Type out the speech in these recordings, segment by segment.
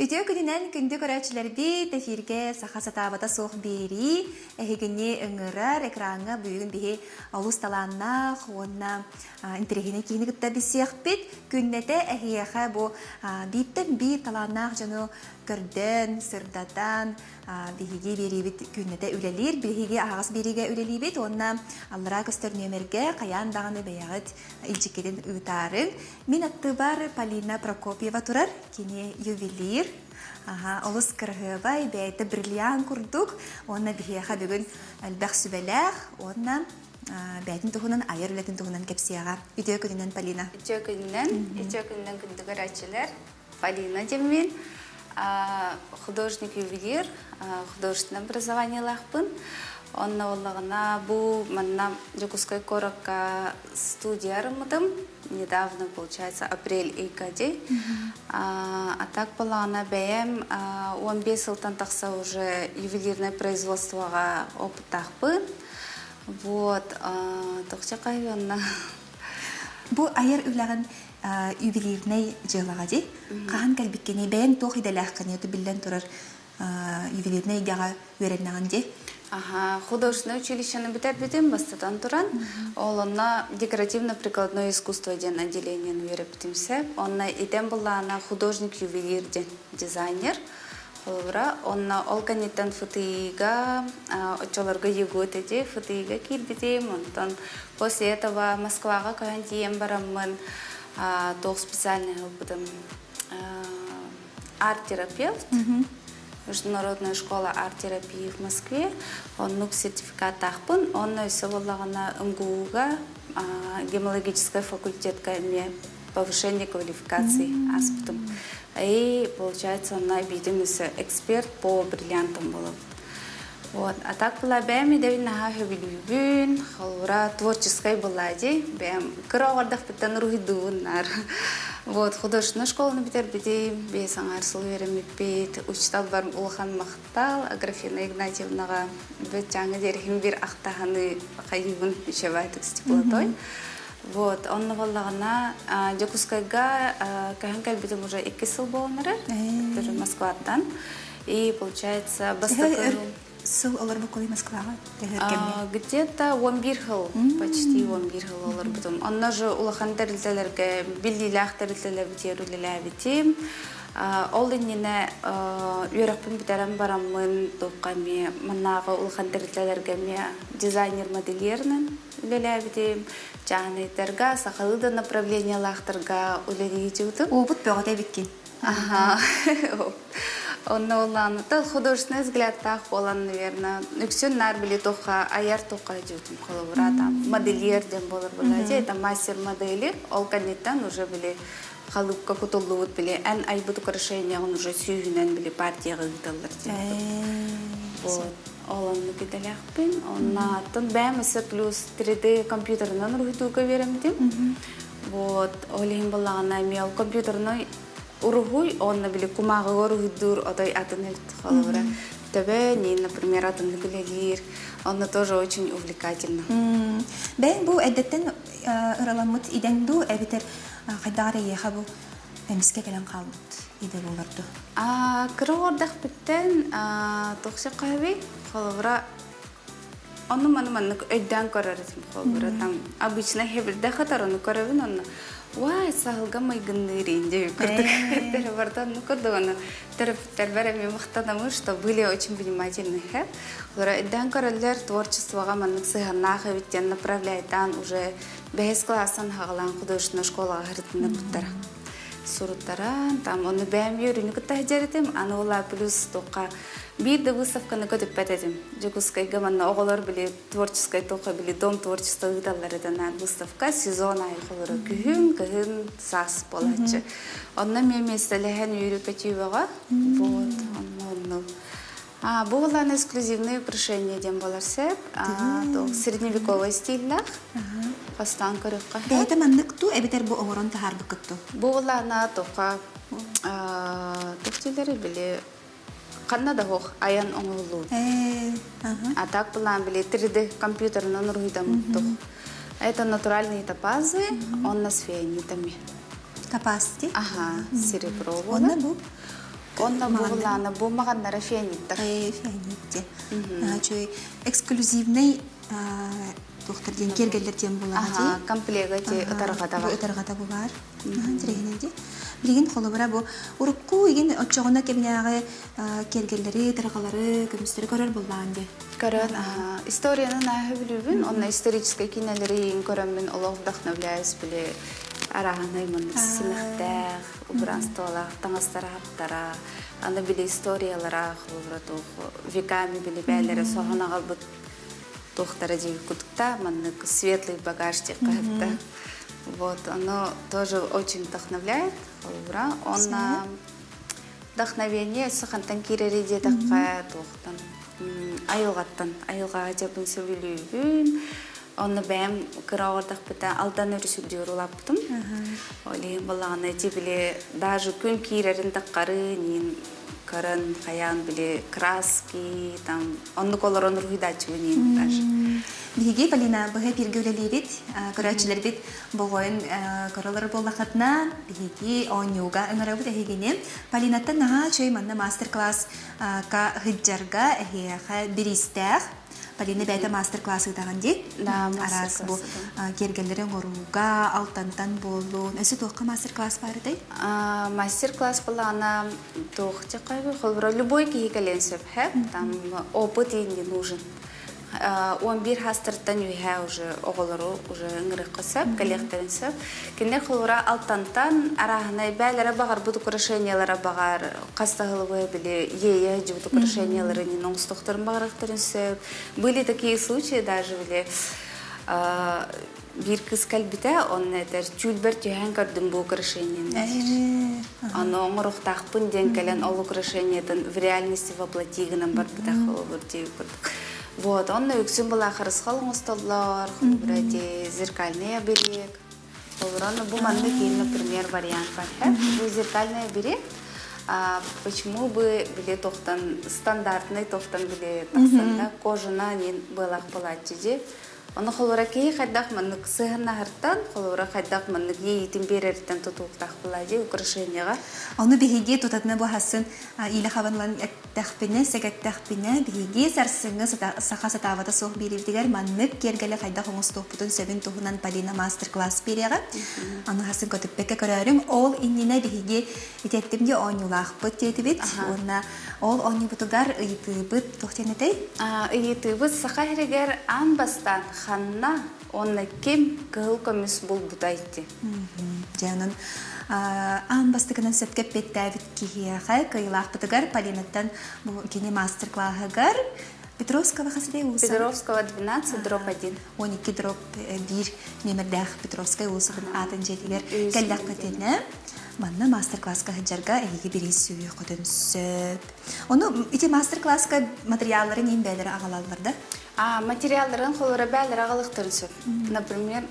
Үтүө күнүнэн күндү көрөөччүлэрбит, эфиргэ саха сатаабата суох биэрии эһигини ыҥырар экраҥҥа бүгүн биһи олус талааннаах уонна интэриэһинэй киһини кытта билсиэхпит. Күннэтэ эһиэхэ бу бииртэн биир талааннаах дьону көрдөөн, сырдатан, биһиги биэриибит күннэтэ үлэлиир. Биһиги аһаҕас биэриигэ үлэлиибит уонна аллараа көстөр нүөмэргэ хайаан даҕаны бэйэҕит илдьиккитин ыытаарыҥ. Мин аттыбар Полина Прокопьева турар, кини ювелир, аха, олус кыраһыабай, бэйэтэ бриллиант курдук уонна биһиэхэ бүгүн элбэх сүбэлээх уонна бэйэтин туһунан айар үлэтин туһунан кэпсиэҕэ. Үтүө күнүнэн, Полина. Үтүө күнүнэн, үтүө күнүнэн күндү көрөөччүлэр. Полина диэммин, художник-ювелир, художественное образованиелаахпын. Онно буоллаҕына бу манна Дьокуускай куоракка студия арыммытым. Недавно, получается, апрель ыйга дии. А так буоллаҕына бэйэм 15 сылтан тахса уже ювелирное производствоҕа опыттаахпын. Вот, тохча хайыанна. Бу айар үлэҕин ювелирнэй дьыалаҕа дии. Хаһан кэлбиккиний, бэйэҥ туох идэлээххиний, это биллэн турар ювелирнэй эйгэҕэ үөрэннэҕин дии. Аха, художественное училищены бүтэрбитим бастатан туран, ол онно декоративно-прикладное искусство диэн отделениены үөрэппитим сөп. Онно идэм былаана художник-ювелир диэн дизайнер. Холобура, онно ол кэнниттэн ФТИ-га, оччолорго ЕГУ ди ФТИ-га киирбитим, онтон после этого Москваҕа көһөн тиийэн бараммын туох специальный ылбытым арт-терапевт, Международная школа арт-терапии в Москве, оннук сертификаттаахпын, онно өссө буоллаҕына МГУ-га гемологическай факультетка эмиэ повышение квалификации ааспытым. И получается, онно эбиитин өссө эксперт по бриллиантам буолабыт. Вот. А так была бэйэм идэбин наһаа сөбүлүүбүн, холобура творческай была дии. Бэйэм кыра оҕордохпуттан уруһуйдуубун наар. Вот, художественную школаны бүтэрбитим, биэс аҥаар сыл үөрэммиппит. Учууталбар улахан махтал Аграфена Игнатьевнаҕа бөт-дьааҥы диэриһим бир ахтаһаны хайыыбын үчүгэй теплотой. Вот, онно буоллаҕына Дьокуускайга көһөн кэлбитим уже икки сыл буолан эрэр, тоже Москваттан. И получается, бастакы сыл олорбуккунуй Москваҕа? Где-то 11 жыл, почти 11 жыл олорбутум. Онно же улахан тэрилтэлэргэ, биллиилээх тэрилтэлэрбитигэр үлэлээбитим. Ол иннинэ үөрэхпин бүтэрэн бараммын, туохха эмиэ маннааҕы улахан тэрилтэлэргэ эмиэ дизайнер-модельерынан үлэлээбитим. Чааһынайдарга, сахалыы да направлениелаахтарга үлэлии дьыбытым. Уопут бөҕөтө эбиккин. Аха. Онно улаанната художественный взглядтаах буолан, наверное, үксүн наар били туохха айар туохха дьүтүм холобура там модельер диэн буолар буолла это мастер модели ол кэнниттэн уже били халыпка кутуллубут били эн айбыт украшенияҕын уже сүүһүнэн били партияҕа ыыталлар диэн вот ол оннук идэлээхпин онно бэйэм өссө плюс 3D компьютерынан уруһуйдуурга үөрэммитим вот ол иһин буоллаҕына эмиэ ол компьютерный уруһуй уонна били кумааҕыга уруһуйдуур отой атын эбит холобура төбө не например атыннык үлэлиир онно тоже очень увлекательно. Бэйэҥ бу эрдэттэн ыраламмыт идэҥ дуу эбэтэр хайдаҕар эйиэхэ бу эмискэ кэлэн хаалбыт идэ буолар дуу? Кыра оҕордохпуттан туох сөп холобура Ону маны маннык өйдөөн көрөр этим холобура там обычно хэбирдэх ытар ону көрөбүн онно уай саһылга майгынныыр индия курдук эттере барда онну курдук ону төрөппүттэрбэр эмиэ махтанабын что были очень внимательны хэ олора өйдөөн көрөллөр творчествоҕа маннык сыһыаннаах эбит диэн направляйтаан уже бэһис класстан хаҕалаан художественная школаҕа сырытыннарбыттара суруттаран там ону бэйэм үөрүүнү кытта сылдьар этим аны ол плюс туохха биир да выставканы көтүппэт этим Дьокуускайга манна оҕолор били творческай туохха били дом творчества ыыталлар этэ выставка сезон аайы холоро күһүн, кыһын, саас буолааччы. Онно эмиэ миэстэлэһэн үөрүү-көтүү Вот, онно онно. А, бу буолан эксклюзивные украшения диэн буолар сөп. Средневековый стиллээх. Бастаан көрүөххэ. Бэйэтэ маннык туу эбэтэр бу оҥорон таһаарбыккыт туу? Бу буолаана туохха туох дииллэрий били Ханна да суох айан оҥоһуллубут. А так былаан били 3D компьютерынан уруһуйдаммыттух. Это натуральные топазы, он на сфенитами. Топаз Ага, серебро Онно бу? Онно буоллаана бу маҕаннара фианиттар. Фианит диэн. Үчүгэй эксклюзивный туохтар диэн киэргэллэр диэн буолаҕа дии. Комплега ти ытарҕата бар. Ытарҕата бу баар. Интэриэһинэй дии. Билигин холобура бу урукку игин оччоҕуна кэминээҕи киэргэллэри, ытарҕалары, көмүстэри көрөр буоллаҕын дии. Көрөн, историяны нааһы билүүбүн, онно историческай кинилэри көрөммүн олох вдохновляюсь били арааһынай маннык симэхтээх, убранстволаах таҥастара хаптара, аны били историялара, холобура туох веками били бээлэрэ соһон аҕалбыт туохтара дии кутукта маннык светлый багаж диэххэ сөптө. Вот, оно тоже очень вдохновляет, холобура. Он вдохновение сахантан киирэри диэтэххэ туохтан айылҕаттан айылҕаҕа дьабын сөбүлүүбүн онно бэйэм кыра оҕордохпута Алдан өрүс үрдүгэр улааппытым ол иһин буоллаҕына ити били даже күн киирэрин таххары нин көрөн хайаан били краски там оннук олорон уруһуйдааччыбын иин даже Биһиги Полина быһа эфиргэ үлэлиибит. Көрөөччүлэрбит болҕойон көрөлөр буоллаххытына, биһиги оонньууга ыҥырабыт эһигини. Полинаттан наһаа үчүгэй манна мастер-класс ка сылдьарга эһиэхэ бириистээх. Полина бэйэтэ мастер-класс ыытаҕын дии. Да, Араас бу киэргэллэри оҥорууга, алтантан буоллун. Өссө туохха мастер-класс баар этэй? Мастер-класс былаана туох холобура любой киһи кэлиэн сөп там опыт и не нужен. 11 хастыртан үһэ уже оҕолору уже ыҥырыахха сөп, кэлиэхтэрин сөп. Кинилэр холура алтантан арааһынай бээлэрэ баҕарбыт украшениялара баҕар хас да сылы били ея дьыбыт украшениялары нин оҥостохторун баҕарыахтарын сөп. Были такие случаи даже били биир кыыс кэлбитэ, онно этэр түүлбэр түһээн көрдүм бу украшениены. Аны оҥоруохтаахпын диэн кэлэн ол украшениетын в реальности воплоти гынан барбыта холобур дии курдук. Вот, онно үксүн была харысхал оҥостоллор, холобура эти зеркальный оберег. Холобура, ну бу маннык киин, например, вариант бар. Бу зеркальный оберег, а почему бы били тохтан стандартный тохтан били тахсанда кожана нин былах былааччы дии. Ону холобура киһи хайдах маннык сыһыаннаһартан, холобура хайдах маннык иэйиитин биэрэриттэн тутулуктаах буолаа дии украшениеҕа. Ону биһиги тутатына бу хасын иилэ хабанлан эттэхпинэ, сэгэттэхпинэ, биһиги сарсыҥҥы саха сатаабата суох биэриибитигэр маннык киэргэлэ хайдах оҥостуохпутун сөбүн туһунан Полина мастер-класс биэриэҕэ. Аны хасын көтүппэккэ көрөөрүҥ. Ол иннинэ биһиги ити эттим дии оонньуулаахпыт диэтибит. Уонна Ол оонньуубутугар ыйытыыбыт туох диэн этэй? Ыйытыыбыт Саха сиригэр аан бастаан ханна уонна ким кыһыл көмүс булбутай дии. Дьэ, онон аан бастакынан сөпкө эппиэттээбит киһиэхэ кыайыылаахпытыгар Полинаттан бу кини мастер-класһыгар Петровского хас уулусса? Петровского 12 дробь 1. 12 дробь 1 нүөмэрдээх Петровская уулуссатын аатын дьиэтигэр кэллэххитинэ Манна мастер-класска сылдьарга эһиги бириис сүүйүөххүтүн сөп. Ону ити мастер-класска материалларын иин бээлэрэ аҕалаллар да? А, материалларын холоро бээлэрэ аҕалыахтарын сөп. Например,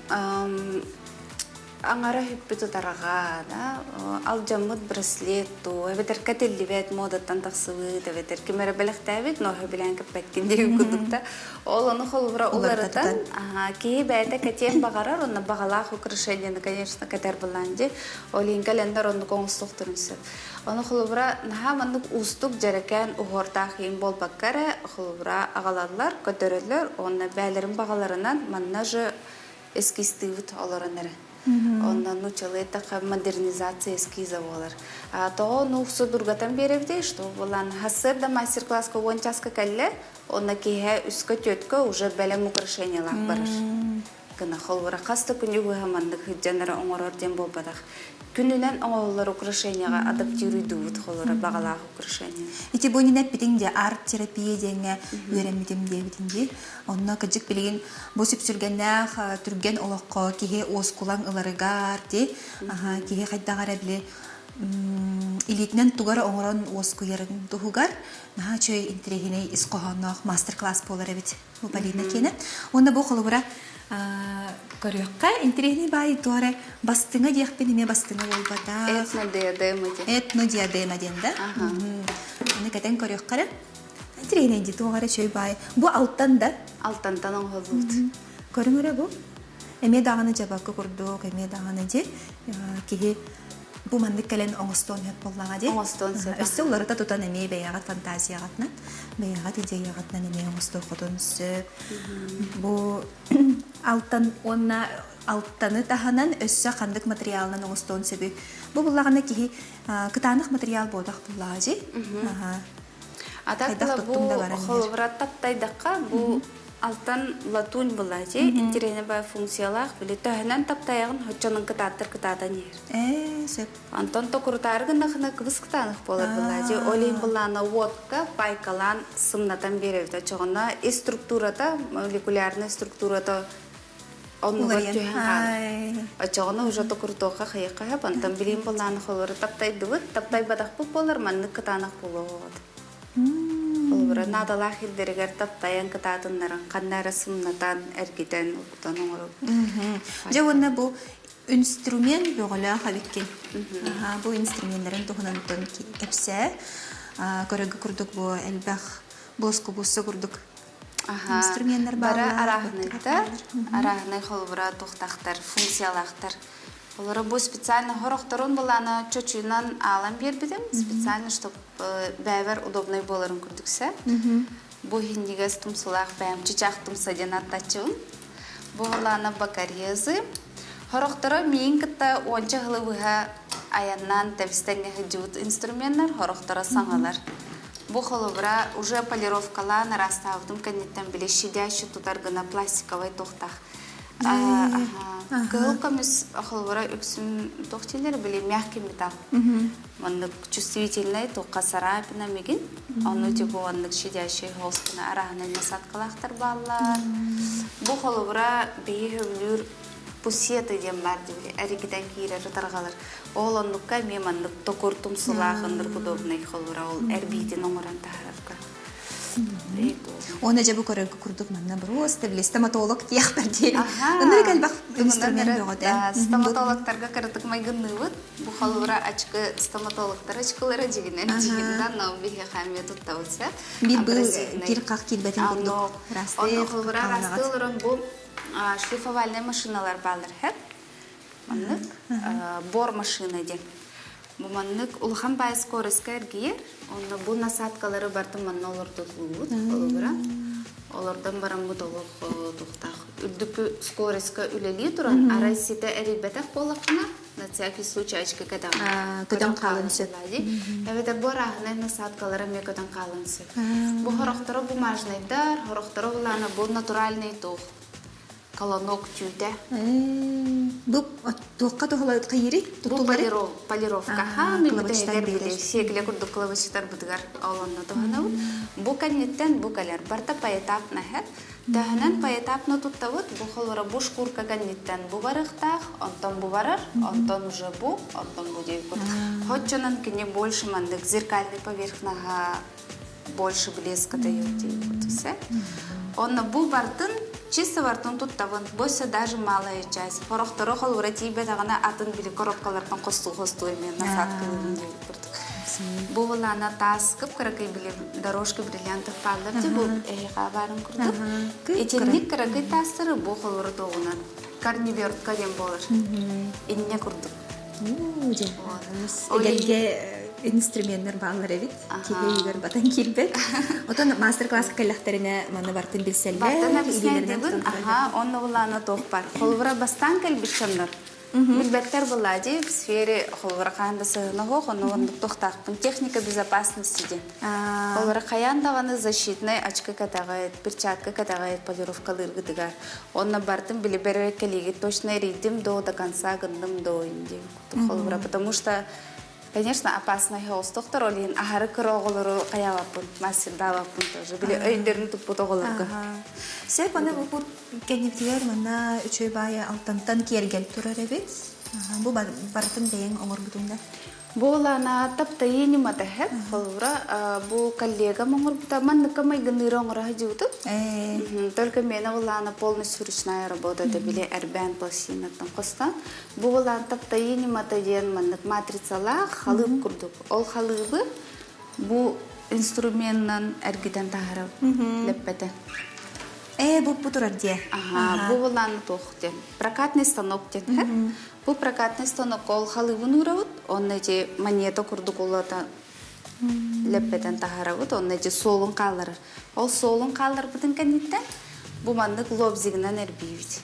аҥара хүппүт утараҕа, да, алдьаммыт браслет туу, эбэтэр кэтиллибэт модаттан тахсыбыт, эбэтэр ким эрэ бэлэхтээбит, но сөбүлээн кэппэккин диэн курдук да. Ол ону холобура уларытан, киһи бэйэтэ кэтиэн баҕарар, онно баҕалаах украшениены, конечно, кэтэр былаан дии. Ол иһин кэлэннэр оннук оҥостуохтарын сөп. Ону холобура наһаа маннык уустук дьэрэкээн уһуордаах иин буолбакка эрэ, холобура аҕалаллар, көтөрөллөр уонна бэйэлэрин баҕаларынан манна же эскизтыыбыт олорон эрэ. Онно нууччалыы эттэххэ модернизация эскиза буолар. Тоҕо ону судургатан биэрэбитий, что буолан сарсыарда мастер-класска уон часка кэллэ, онно киэһэ үскэ түөткэ уже бэлэм украшениелаах барар. Гына холобура хас да күнү быһа маннык сылдьан эрэ оҥорор диэн буолбатах. Күнүнэн оҥоһуллар украшениеҕа адаптируйдуубут холобура баҕалаах украшение. Ити бу иннинэ эппитиҥ дии арт-терапия диэҥҥэ үөрэммитим диэбитиҥ дии. Онно кырдьык билигин бу сүпсүлгэннээх түргэн олоххо киһи уоскулаҥ ыларыгар дии киһи хайдах эрэ били илиитинэн тугу эрэ оҥорон уоскуйарын туһугар наһаа үчүгэй интэриэһинэй ис хоһоонноох мастер-класс буолар эбит бу Полина киэнэ. Уонна бу холобура көрүөххэ интэриэһинэй баай туох эрэ бастыҥа диэхпин эмиэ бастыҥа буолбатах. Этнодиадема диэн. Этнодиадема диэн да. Аны кэтэн көрүөххэ эрэ. Интэриэһинэй дии туох эрэ үчүгэй баай. Бу алтан да? Алтантан оҥоһуллубут. Көрүҥ эрэ бу. Эмиэ даҕаны дьабакка курдук, эмиэ даҕаны дии киһи бу Бу маннык кэлэн оҥостуон сөп буоллаҕа дии. Оҥостуон сөп. Өссө уларыта тутан эмиэ бэйэҕит фантазияҕытынан, бэйэҕит идеяҕытынан эмиэ оҥостуоххутун сөп. Бу алтан уонна алтаны таһынан өссө ханнык материалынан оҥостуон сөбүй? Бу буллаҕына киһи кытаанах материал буолбах буллаҕа дии. А так Хайдах бу туттум да баран иһэр. Холобура таптайдахха бу алтан латунь была дии интириэһинэ баа функциялаах били төһөнөн таптайаҕын хоччонун кытааттар кытаатан иһэр. Ээ, сөп. Онтон токурутаары гыннахына кыбыс кытаанах буолар былаадьы. Ол иһин былаана уотка пайкалаан сымнатан биэрэбит. Оччоҕуна ис структурата, молекулярнай структурата оннугар Уларыйан. түһэн хаалар. Оччоҕуна уже токурутуохха хайыахха сөп. Онтон билиим былааны холору таптайдыбыт, таптайбатахпыт буолар маннык кытаанах буолуоҕут. Холобура, наадалаах ирдэригэр таптайан кытаатыннаран, ханна эрэ сымнатан, эргитэн, уктан оҥоробут. Дьэ уонна бу инструмент бөҕөлөөх эбиккин. Бу инструменнарын туһунан кэпсээ. Көрөргө курдук бу элбэх буоскубусса курдук инструменнар Бары бааллар. арааһынайдар, арааһынай холобура туохтаахтар, функциялаахтар. Олоро бу специально хорохторун былаана чочуйунан аалан биэрбитим, специально, чтобы бэйэбэр удобнай буоларын курдукса. Бу иһинньигэс тумсулаах бэйэм чычаах тумса диэн аттаччыбын. Бу былаана бакарезы. Хорохторо миин кытта уонча сылы быһа айаннаан тэбистэҥҥэ сылдьыбыт инструменнар, хорохторо саҥалар. Бу холобура уже полировкалаан араастаабытым кэнниттэн били щадящий тутар гына пластиковай туохтаах. Кыһыл көмүс холобура үксүн туох дииллэр били мягкий металл. Маннык чувствительный туохха царапина мигин. Ону типа оннук щадящий холстуна арааһынай насадкалаахтар бааллар. Бу холобура биһи сөбүлүүр пусета диэн баар диби эригитэн киирэр ытарҕалар. Ол оннукка эмиэ маннык токур тумсулаах ындыр удобный холура ол эрбиитин оҥорон таһаарарга. Уонна дьэ бу көрөргө курдук манна просто били стоматолог диэхпэр диэри. Ынырык элбэх инструмент бөҕөтө. Стоматологтарга кыратык майгынныыбыт. Бу холура ачкы стоматологтар ачкылара дьигинэн дьигинэн но биһиэхэ эмиэ туттабыт сэ. Биир бу кир-хах киирбэтин курдук. Онно холура растыы олорон бу шлифовальный машиналар баалар хэп. Маннык бор машина диэн. Бу маннык улахан баай скоростька эргийэр. Онно бу насадкалары бартын манна олордуллубут холобура. Олордон бараммыт олох туохтаах үрдүкү скоростька үлэлии туран арай ситэ эрийбэтэх буоллаххына на всякий случай очки кэтэҕин көтөн хаалын сөп. Эбэтэр бу арааһынай насадкалара эмиэ көтөн хаалын сөп. Бу хорохторо бумажнайдар, хорохторо булаана бу натуральный туох колонок түүтэ. Бу туохха туһалаат хайыри? Бу полировка. Хаамый бүтэһигэр били сиэкилэ курдук кылабачытарбытыгар ол онно туһанабыт. Бу кэнниттэн бу кэлэр. Барта поэтапно һэп. Төһөнөн поэтапно туттабыт, бу холоро бу шкурка кэнниттэн бу барыахтаах, онтон бу барар, онтон уже бу, онтон бу диэки курдук. Хоччонон кини больше маннык зеркальный поверхнаһа больше блеска дает диэки курдук. Онно бу бартын чисто бартын туттабын. Бу өссө даже малая часть. Хорохторо холура тиийбэтэҕинэ атын били коробкалартан хостуу-хостуу эмиэ насадкалыыбын диэбит курдук. Бу былаана таас кып-кыракый били дорожка бриллиантов бааллар дии бу эһиэхэ баарын курдук. Итинник кыракый таастары бу холура туоҕунан корневертка диэн буолар. Инньэ курдук. Эгэлгэ инструменнар бааллар эбит. Киһи өйүгэр батан киирбэт. Отон мастер-класска кэллэхтэринэ манна бартын билсэллэр. Бартын объясняйдыбын. Аха, онно булаана туох бар. Холобура бастаан кэлбит дьоннор Билбэттэр буоллаа дии, в сфере холобура хаһан да сыһыана суох, онно оннук туохтаахпын техника безопасности диэн. Холобура хайаан даҕаны защитнай очко кэтэҕит, перчатка кэтэҕит полировкалыыргытыгар. Онно бартын били бэрэбиэркэлиигит точно эрийдим до до конца гынным до диэн курдук холобура, потому что конечно, опасный соҕустуктар, ол иһин аһары кыра оҕолору хайаабаппын, мастердаабаппын тоже. Били өйдөрүн туппут оҕолорго. Сөп, аны бу кэннибитигэр манна үчүгэй баайы алтантан киэргэл турар эбит. Бу барытын бэйэҥ оҥорбутуҥ да? Бу улаана таптайыы ньымата эһэт. Холобура, бу коллегам оҥорбута манныкка майгыныыры оҥоро сылдьыбытым. Только миэнэ улаана полностью ручная работа это били эрбээн пластинаттан хостоон. Бу улаан таптайыы ньымата диэн маннык матрицалаах халыып курдук. Ол халыыбы бу инструменынан эргитэн таһаарар лэппэтэ. Ээ, бу бу турар дии. Аха, бу булааны туох диэн прокатный станок диэн. Бу прокатный станок ол халыыбын уурабыт, онно ити монета курдук улата лэппэтэн таһаарабыт, онно ити суолун хаалларар. Ол суолун хаалларбытын кэнниттэн бу маннык лобзигынан эрбиибит.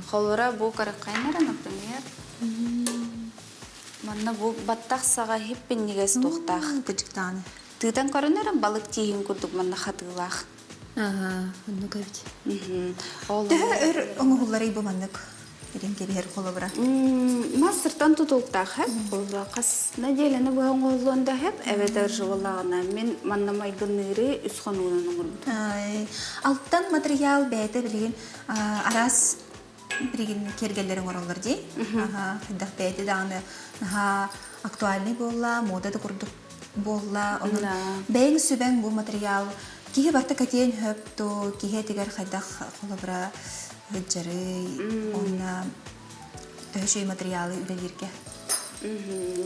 Холура бу каракайнара, например, манна бу баттах саҕа хиппиннигэс туохтаах. Кыдьыктааны. Тыытан көрөнөрүм балык тииһин курдук манна хатыылаах. Аха, оннук эбит. Ол Төһө өр оҥоһулларый бу маннык илин кэбиһэр холобура? Мас сыртан тутулуктаах хэп. Холобура хас нэдиэлэни быһа оҥоһуллуон да хэп, эбэтэр жывыллаҕына мин манна майгынныыры үс хонугунан оҥорбутум. Алтан материал бэйэтэ билигин араас билигин киэргэллэри оҥороллор дии. Хайдах бэйэтэ даҕаны наһаа актуальный буолла, мода да курдук буолла. Онон бэйэҥ сүбэҥ бу материал киһи барыта кэтиэн сөп дуу, киһи этигэр хайдах холобура сылдьарый уонна төһө үчүгэй материалы үлэлииргэ?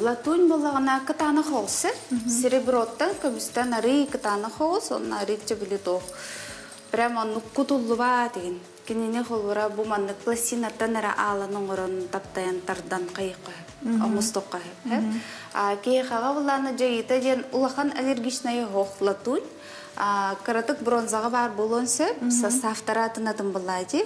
Латунь буоллаҕына кытаанах оҕус сереброттан көмүстэн арый кытаанах оҕус, онно арыычча били туох прям оннук кутуллубат игин. Кинини холбура бу маннык пластинаттан эрэ аалан оҥорон таптайан тардан хайыхха оҥостуохха сөп. Киһиэхэҕэ буллаана дьайыыта диэн улахан аллергичнай оһох латунь. Кыратык бронзаҕа баар буолуон сөп, составтара атын атын буллаати.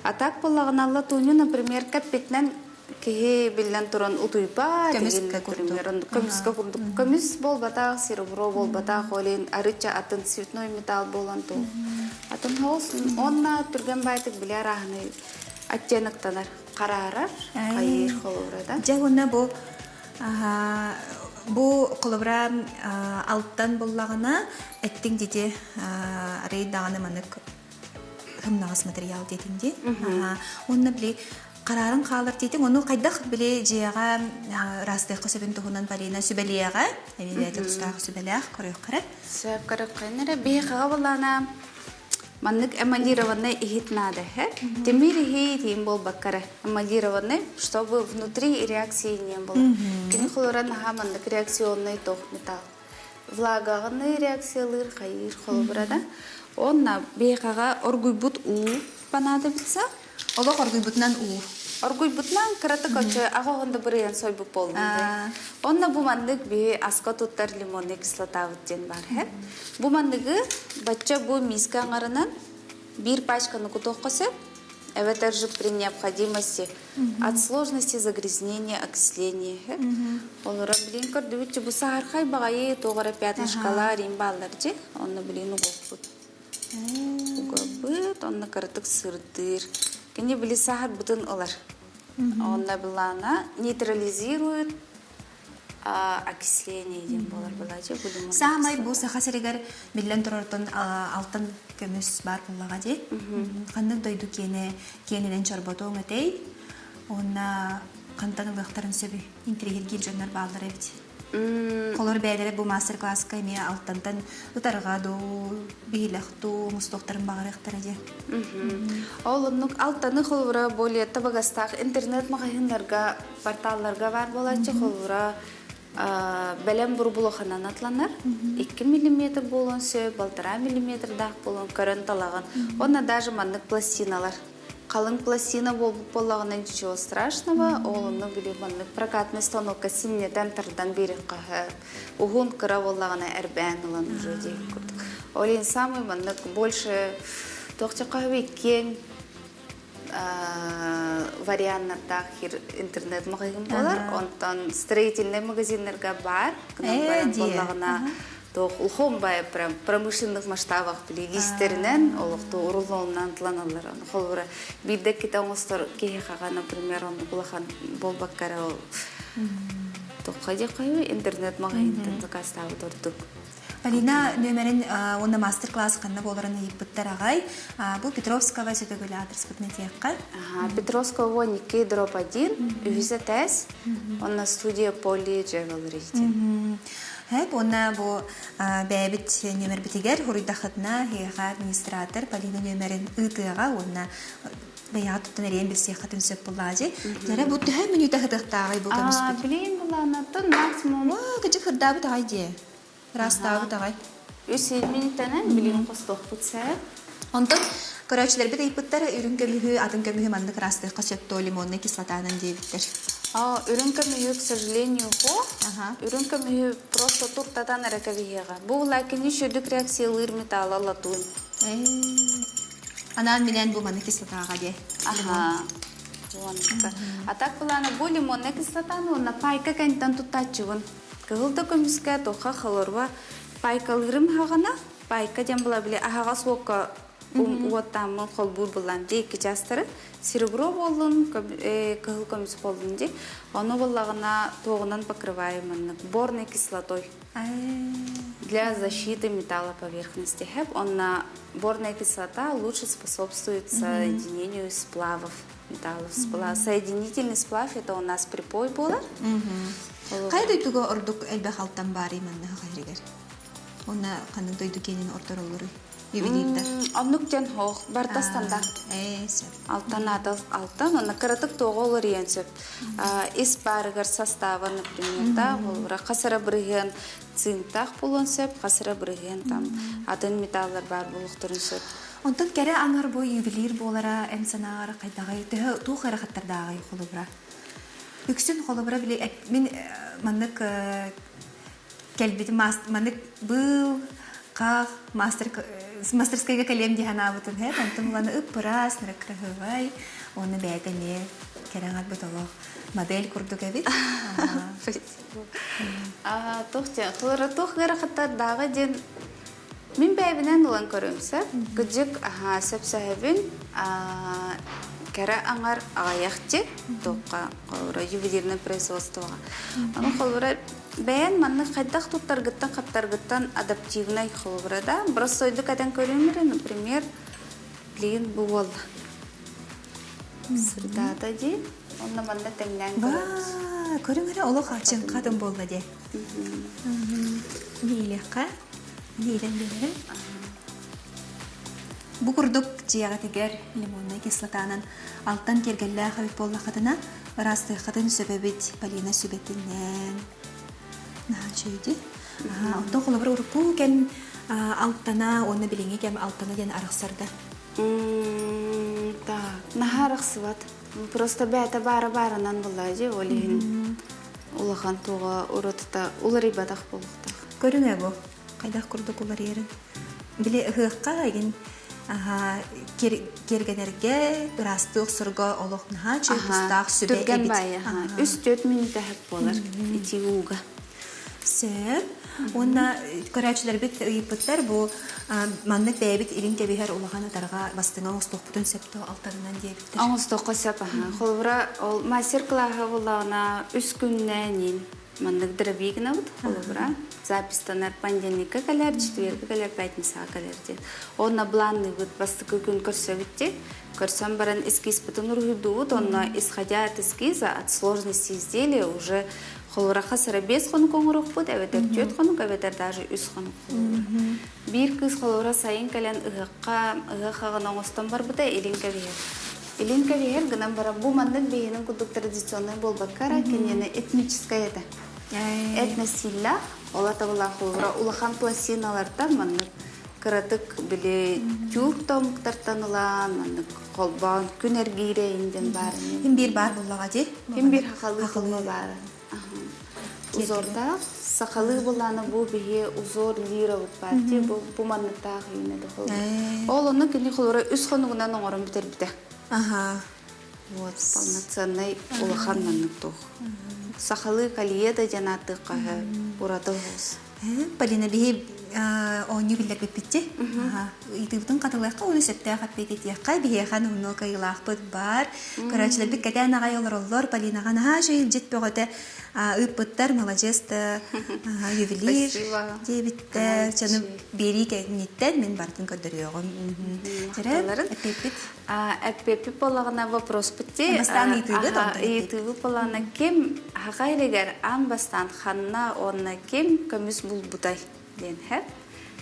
А так буоллаҕына латунью, например, кэппитинэн киһи биллэн туран утуйбат, Көмүскэ курдук. Көмүскэ курдук. Көмүс буолбатах, серебро буолбатах, ол иһин арычча атын цветной металл буолан туу. Атын хоос онна түргэн байтык биле арааһыны оттеноктанар, хараарар, хайыыр холобура да. Дьэ уонна бу бу холобура алтан буллаҕына эттиҥ дити арый даҕаны манык хымнаҕас материал диэтиҥ дии. Уонна били Хараарын хаалар диэтиҥ, ону хайдах били дьиэҕэ ыраастыахха сөбүн туһунан Полина сүбэлиэҕэ, эмиэ бэйэтэ тустаах сүбэлээх көрүөххэ эрэ. Сөп көрүөххэ эрэ. Биһиэхэҕэ буоллаҕына маннык эмалированный иһит наада эһэ. Тимир иһит иһин буолбакка эрэ эмалированный, чтобы внутри реакции не было. Кини холура наһаа маннык реакционный туох металл. Влагаҕыны реакциялыыр хайыыр холобура да. Онно биһиэхэҕэ оргуйбут уу понадобится. Олох оргуйбутунан уу. Оргуйбутунан кыратык оччо аҕа оһонда бырыйан сойбут буоллун Онно бу маннык биһи аска туттар лимонный кислотабыт диэн бар һэ. Бу манныгы бачча бу миска аҥарынан биир пачканы кутуохха сөп. Эбэтэр же при необходимости от сложности загрязнения, окисления. Олора билин көрдүбүт бу саһархай баҕайы туох эрэ пятнышкалар им бааллар дьи. Онно билин угуохпут. Угабыт, онно кыратык сырдыыр. Кини били саһарбытын ылар. Онно былаана нейтрализирует окисление диэн буолар былаачы. Саамай бу Саха сиригэр биллэн турартан алтан көмүс баар буоллаҕа дии. Ханнык дойду киэнэ киэнинэн чорботуоҥ этэй? Уонна хантан ылыахтарын сөбүй? Интириэһиргиир дьоннор бааллар эбит. Холор бэйэлэрэ бу мастер-класска эмиэ алтантан ытарҕа дуу, биһилэх дуу оҥостуохтарын баҕарыахтара дии. Ол оннук алтаны холобура более табыгастаах интернет-маҕаһыыннарга, порталларга баар буолааччы холобура бэлэм бурбулаханан атланар. 2 миллиметр буолуон сөп, 1,5 миллиметрдаах буолуон көрөн талаҕын. Уонна даже маннык пластиналар Халыҥ пластина буолбут буоллаҕына ничего страшного, ол онно били маннык прокатный станокка синньэтэн тардан биэриэххэ уһун кыра буоллаҕына эрбээн ылан уже диэбит курдук. Ол иһин самый маннык больше туох диэххэ киэҥ варианнардаах интернет маҕаһыын буолар. Онтон строительный магазиннарга баар гынан баран буоллаҕына туох улахан бай прям промышленных масштабах били лиистэринэн олохтуу уруллуонунан тыланаллар. Холобура биирдэ иккитэ оҥостор киһиэхэҕэ, например, оннук улахан буолбакка эрэ ол туохха диэххэ интернет маҕаһыынтан заказтаабыт ордук. Полина нүөмэрин уонна мастер-класс ханна буоларын ыйыппыттар аҕай. Бу Петровского сөтөгүл аадырыспытын этиэххэ. Петровского 12 дробь 1, үһүс этээс, онно студия Поли Джевелри диэн. Хэп уонна бу бэйэбит нүөмэрбитигэр хуруйдахытына эһиэхэ администратор Полина нүөмэрин ыытыаҕа уонна бэйэҕэ туттан эрийэн билсиэххитин сөп буллаажы. Дьэрэ бу төһө мүнүүтэ сытыахтааҕый бу көмүспүт? Билигин былаанаттан максимум Оо, кыдьык хырдаабыт аҕай дии. Ыраастаабыт аҕай. Үс минутанан билигин хостуохпут сэ. Онтон Көрөөччүлэрбит ыйыппыттар үрүҥ көмүһү, атын көмүһү маннык ыраастыахха сөп дуо лимоннай кислотанан диэбиттэр. А, үрүҥ көмүһү, к сожалению, һуох. Үрүҥ көмүһү просто туртатан эрэ кэбиһиэҕэ. Бу лакини шүдүк реакциялыыр металла латунь. Анаан минээн бу маннык кислотаҕа диэ. Аха. А так былаана бу лимонная кислотаны уонна пайка кэнтэн туттааччыбын. Кыһыл да көмүскэ туохха холорба пайкалыырым хаҕына пайка диэн була били аһаҕас уокка уоттааммын холбуур буллан дии икки чаастары серебро буоллун кыһыл көмүс буоллун дии ону буллаҕына туоҕунан покрываем маннык борной кислотой для защиты металла поверхности хэп онна борная кислота лучше способствует соединению сплавов металлов сплав соединительный сплав это у нас припой буолар Хайа дойдуга ордук элбэх алтан баарый манна хайрыгар? Уонна ханнык дойду киэнин ордороллоруй? Ювелирдар. Оннук диэн хоох барыта стандарт. Ээ, сөп. Алтан аата алтан, онно кыратык туоҕа уларыйан сөп. Ис баарыгар состава, например, да, холобура хас эрэ бырыһыан цинктаах буолуон сөп, хас эрэ бырыһыан там атын металлар баар буолуохтарын сөп. Онтон кэрэ аҥар бу ювелир буолара эн санааҕар хайдаҕый? Төһө туох ыарахаттардааҕый холобура? Үксүн холобура били мин маннык кэлбитим маннык быыл хаах мастер мастерскайга кэлиэм дии санаабытым һэ онтон уланы ып-ыраас кыраһыабай уонна бэйэтэ эмиэ кэрэ аҥарбыт олох модель курдук эбит туох диэн холобура туох ыарахаттардааҕы диэн Мин бэйэбинэн ылан көрүөм сөп. Кыдьык аһаа сөпсөһөбүн. Кэрэ аҥар аҕыйах дии туохха холобура ювелирное производствоҕа. Ону холобура бэйэн маннык хайдах туттаргыттан хаптаргыттан адаптивнай холобура да простойдук этэн көрүөм эрэ, например, блин бу буолла. Сырдаата дии. Онно манна тэҥнээн көрөбүт. Көрүҥ эрэ олох ачыҥхатын буолла дии. Биилиэххэ биирэн биэрэрим. Бу курдук дьиэҕитигэр лимоннай кислотанан алтан киэргэллээх эбит буоллаххытына, ыраастыаххытын сөп эбит Полина сүбэтинэн. Наһаа үчүгэй. Онтон холобур урукку кэм алтана уонна билиҥҥи кэм алтана диэн арахсарда. Так, наһаа арахсыбат. Просто бэйэтэ баара баарынан булла дии, ол иһин улахан туоҕа уратыта уларыйбатах буолуохтаах. Көрүҥэ бу хайдах курдук уларыйарын. Били ыһыахха игин киэргэнэргэ, ыраастыы охсорго олох наһаа үчүгэй тустаах сүбэ Түргэн эбит. баайы, үс-түөрт мүнүүтэ сөп буолар итии ууга. Сөп. Уонна көрөөччүлэрбит ыйыппыттар бу маннык бэйэбит илин кэбиһэр улахан ытарҕа бастыҥа оҥостуохпутун сөп дуо алтарынан диэбиттэр. Оҥостуохха сөп аһа. Холобура, ол мастер-класса буоллаҕына үс күннээн маннык дробик гынабыт холобура. Запистанар понедельникка кэлэр, четверга кэлэр, пятницаҕа кэлэр диэн. Онно планныыбыт бастакы күн көрсөбүт дии. Көрсөн баран эскизпытын уруһуйдуубут, онно исходя от эскиза, от сложности изделия уже холобура хас эрэ биэс хонук оҥоруохпут, эбэтэр түөрт хонук, эбэтэр даже үс хонук холобура. Биир кыыс холобура сайын кэлэн ыһыахха, ыһыах аҕын оҥостон барбыта илин кэбиһэр. Илин кэбиһэр гынан баран бу маннык биһинин курдук традиционнай буолбакка эрэ киниэни этническай этэ. Этносиллаах, ол атабылаах холобура улахан пластиналартан маннык кыратык били тюрк да омуктартан ылан маннык холбоон күн эргиирэ диэн баар. Ким биир баар буллаҕа дии? Ким биир хахалыы хылма баара. Узордаах сахалыы булааны бу биһи узор лировыт баар дии бу бу манныктаах үүнэ да холобура. Ол ону кини холобура үс хонугунан оҥорон бүтэрбитэ. Аха. Вот полноценный улахан маннык туох. Сахалыы калиеда диэн ааттыахха ураты оһуос. Полина биһи оонньуу биллэрбиппитти. Ыйытыыбытын хатылыахха уонна сөптөөх эппиэт этиэххэ. Биһиэхэ номнуо кыайыылаахпыт баар. Көрөөччүлэрбит кэтээн аҕай олороллор. Полинаҕа наһаа үчүгэй илдьит бөҕөтө ыыппыттар. Маладьыас да ювелир диэбиттэр. Дьону биэрии кэнниттэн мин барытын көрдөрүөҕүм. Дьэрэ, эппиэппит. Эппиэппит буоллаҕына вопроспут дии. Бастаан ыйытыыбыт, онтон Ыйытыыбыт буоллаҕына ким аҕа илигэр аан бастаан ханна уонна ким көмүс булбутай диэн һэп.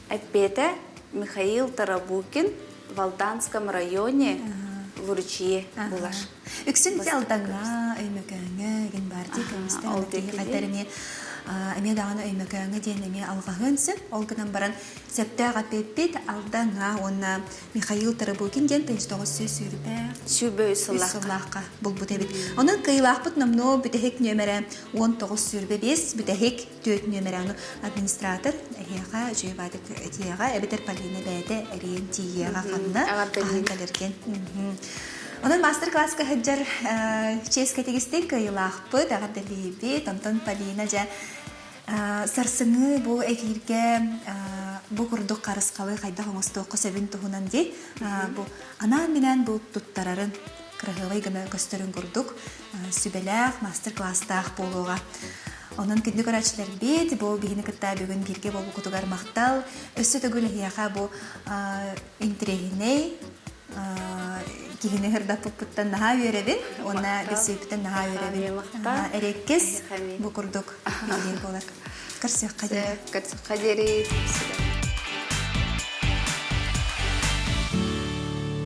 Эппиэтэ Михаил Тарабукин в Алданском районе в Уручье булар. Үксүн Алдаҥҥа, Өймөкөөҥҥө, гин баар дии көмүстэр. Ол диэки. Эмиэ даҕаны Өймөкөөҥҥө диэн эмиэ алҕаһыан сөп. Ол гынан баран сөптөөх эппиэппит Алдаҥҥа уонна Михаил Тарабукин диэн 1920 Сүүрбэ үс сыллаахха булбут эбит. Онон кыайыылаахпыт номнуо бүтэһик нүөмэрэ 1925 бүтэһик түөрт нүөмэрэ ону администратор эһиэхэ үчүгэй баатык этиэҕэ эбэтэр Полина бэйэтэ эриэн тиийиэҕэ ханна хаһан кэлэргин. Онон мастер-класска сылдьар чиэскэ тигистин кыайыылаахпыт, эҕэрдэлиибит. Онтон Полина дьэ сарсыҥҥы бу эфиргэ бу курдук харысхалы хайдах оҥостуохха сөбүн туһунан дии бу анаан-минээн бу туттарарын кыраһыабай гына көстөрүн курдук сүбэлээх мастер-класстаах буолуоҕа. Онон күндү көрөөччүлэрбит, бу биһини кытта бүгүн бииргэ буолбуккутугар махтал. Өссө төгүл эһиэхэ бу интэриэһинэй киһини сырдаппыппыттан наһаа үөрэбин уонна билсибиппиттэн наһаа үөрэбин. Эриэккэс бу курдук билиир буолар. Көрсүөххэ диэри. Көрсүөххэ диэри.